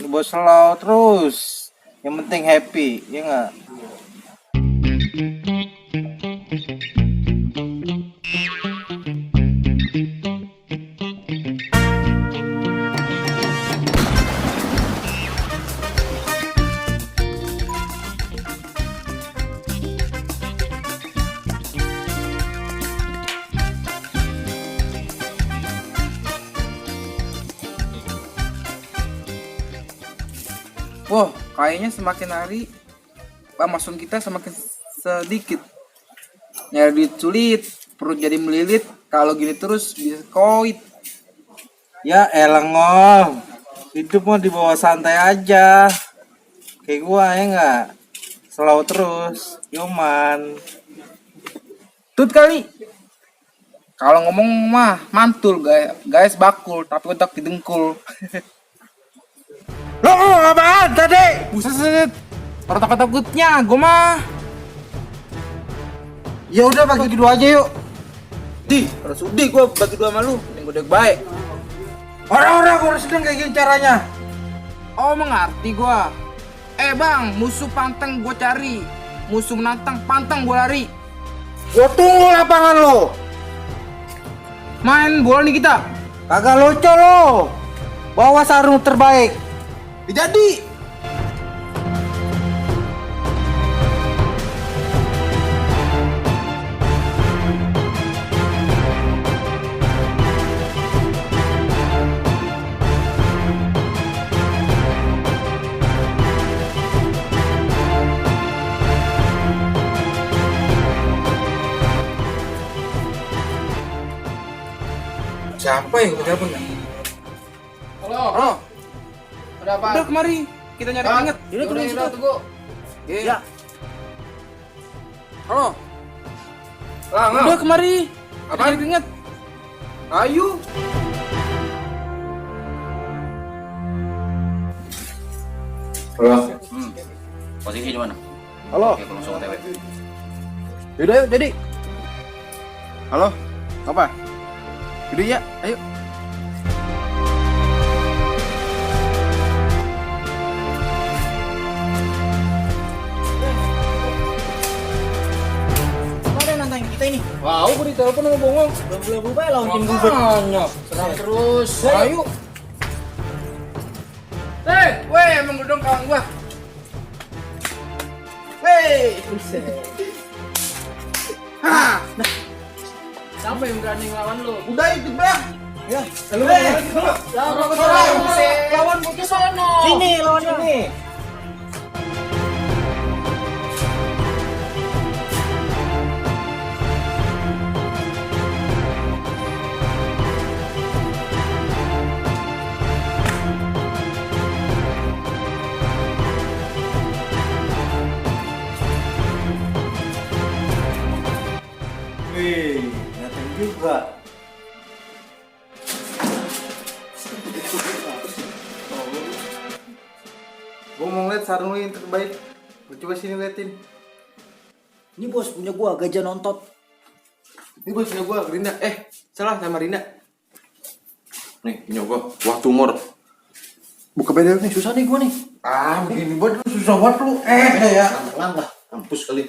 Lu bos slow terus. Yang penting happy, ya nggak? Wah, kayaknya semakin hari pemasukan kita semakin sedikit. Nyari duit sulit, perut jadi melilit. Kalau gini terus bisa koit. Ya elang ngol. Hidup mau dibawa santai aja. Kayak gua ya nggak? Slow terus, Yoman. Tut kali. Kalau ngomong mah mantul guys bakul tapi otak didengkul. Lo apaan tadi? Buset, orang takut-takutnya, gue mah. Ya udah bagi dua aja yuk. Di, kalau sudi gue bagi dua sama lu, yang gue udah baik. Orang-orang gua sedang kayak gini caranya. Oh mengerti gue. Bang, musuh pantang gue cari, musuh menantang pantang gue lari. Gua tunggu lapangan lo. Main bola nih kita. Kagak lucu lo. Bawa sarung terbaik. Jadi. Siapa yang telepon? Halo. Ada apa? Udah kemari, kita nyari inget. Udah tunggu situ. Tunggu. Iya. Halo. Lah, Udah kemari. Kita Apaan? nyari inget. Ayo. Halo. Posisi di mana? Halo. Oke, langsung OTW. Yaudah yuk, jadi. Halo. Apa? Yaudah ya, ayo. Mana yang nantangin kita ini? Wow, gue ditelepon sama bongong. Belum berubah ya lawan tim gue. Makanya. Serang terus. Ayo. Weh, emang gedong kawan gua. Weh. Hah. Siapa yang berani ngelawan lu? Udah itu, Bang. Ya, Lu Lawan gua ke sono. sini lawannya nih. Wih, datang juga. Gua mau ngeliat sarung lu yang terbaik. Gua coba sini liatin. Ini bos punya gua gajah nontot. Ini bos punya gua, Rinda. Salah sama Rinda. Nih, punya gua. Wah, tumor. Buka beda nih. Susah nih gua nih. Ah, begini buat lu susah buat lu. Beda ya. Langkah. Kampus kali.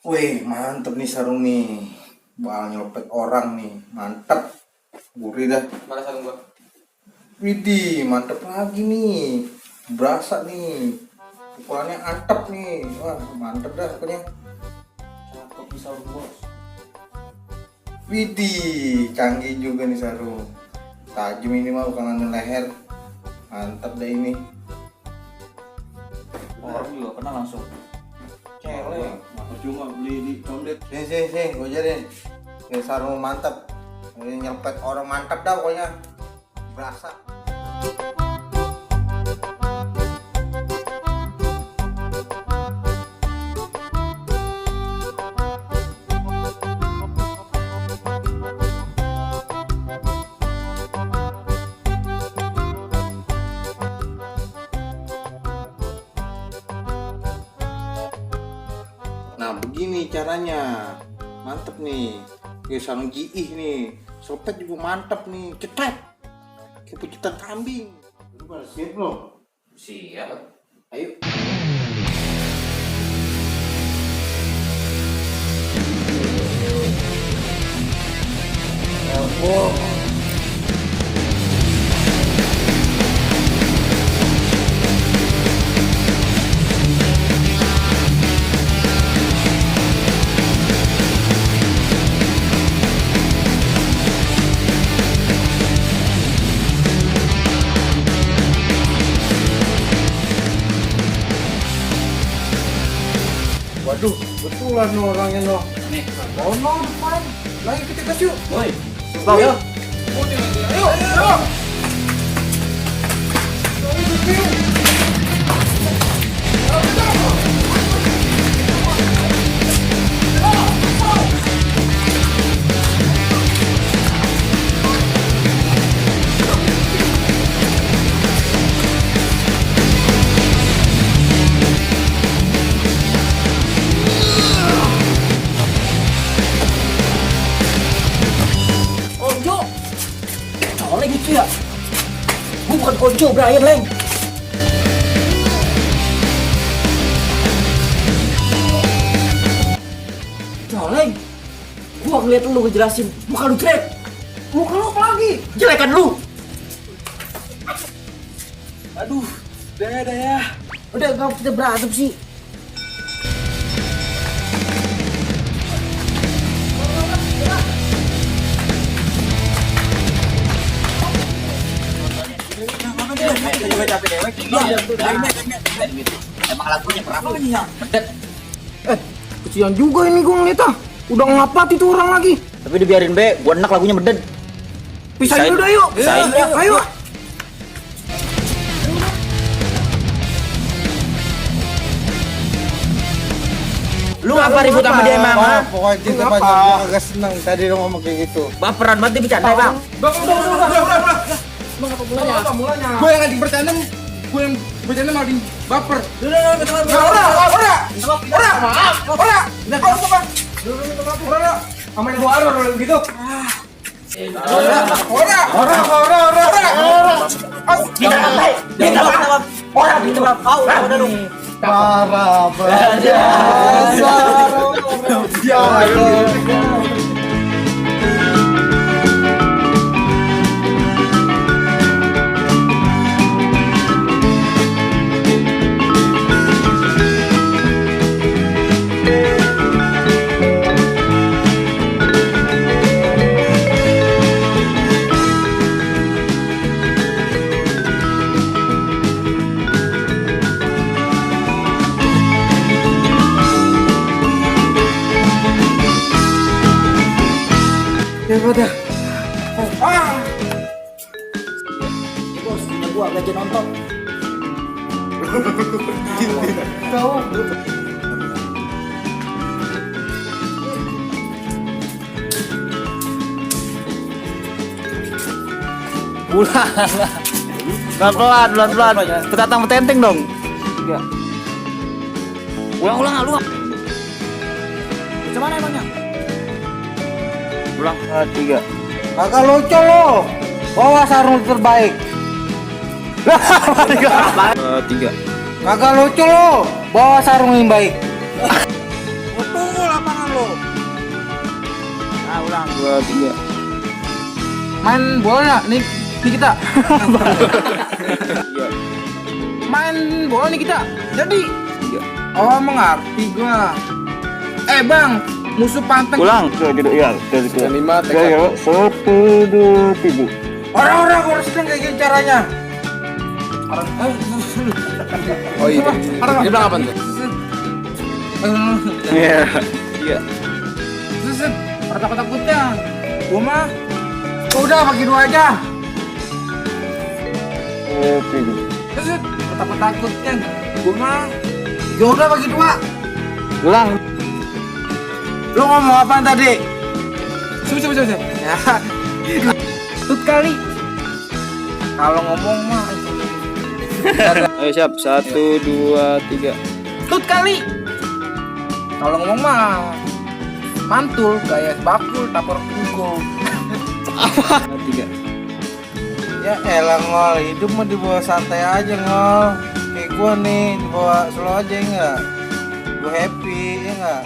Wih, mantep nih sarung nih. Bal nyelopet orang nih. Mantep. Gurih dah. Mana sarung gua? Widih, mantep lagi nih. Berasa nih. Pukulannya antep nih. Wah, mantep dah pokoknya. Cakep nih sarung bos. Widih, canggih juga nih sarung. Tajam ini mah bukan anu leher. Mantep deh ini. Orang juga kena langsung. Celek. Aku cuma beli di condet. Sini, gue ajarin. Ini sarung mantep. Ini nyelpet orang mantep dah pokoknya. Berasa. Nah begini caranya. Mantep nih. Kayak sarung GI nih. Sopet juga mantep nih. Cetek. Kayak pecutan kambing. Lu pada siap belum? Siap. Ayo. Waduh, betulan no orangnya no. Nih. Oh no, depan. Lagi kita gas yuk. Woi. Ayo. Ayo, ayo. Konjo. Colek gitu ya. Gua bukan konjo, Brian, Leng. Colek. Gua ngeliat lu ngejelasin. Muka lu jelek. Muka lu apa lagi? Jelekan lu. Aduh, udah ya. Udah, gak kita berantem sih. Emang lagunya berapa nih ya? Kesian juga ini gue ngeliat ah. Udah ngelapat itu orang lagi. Tapi dibiarin be, gua enak lagunya meded. Pisahin udah yuk. Pisahin. Ayo. Lu ngapa ribut sama dia emang? ha? Pokoknya kita banyak agak seneng tadi lo ngomong kayak gitu. Baperan banget dia bercanda bang. Gue yang lagi bercanda, gue yang bercanda malah di baper. Sama yang ora gitu. Para Bos, punya gua gajah nonton. Pelan-pelan. Petatang petenteng dong. Ulang lu. Macam mana emangnya? Ulang 3. Kakak lucu lo. Bawa sarung terbaik. 3. Kakak lucu lo. Bawa sarung yang baik. Tunggu lapangan lo. Nah, ulang 2, 3. Main bola nih kita. Main bola nih kita. Jadi. Oh, mengerti gua. Bang, musuh panteng. Ulang. Ya, 5 1, 2, 3. Orang-orang harus sedang kayak gini caranya. Oh iya. Dia bilang apa tuh? Iya. Takut-takutnya. Gua mah. Udah bagi 2 aja. Takut-takutnya. Gua mah. Ya udah bagi 2. Ulang. Lo ngomong apaan tadi? Coba. Ya. Tut kali. Kalau ngomong mah. Ayo siap. 1, 2, 3. Tut kali. Kalau ngomong mah. Mantul, gaya bakul, tapor pukul. 3. Ya elah ngol, hidup mah dibawa santai aja ngol. Kayak gua nih dibawa slow aja ya enggak. Gua happy ya enggak.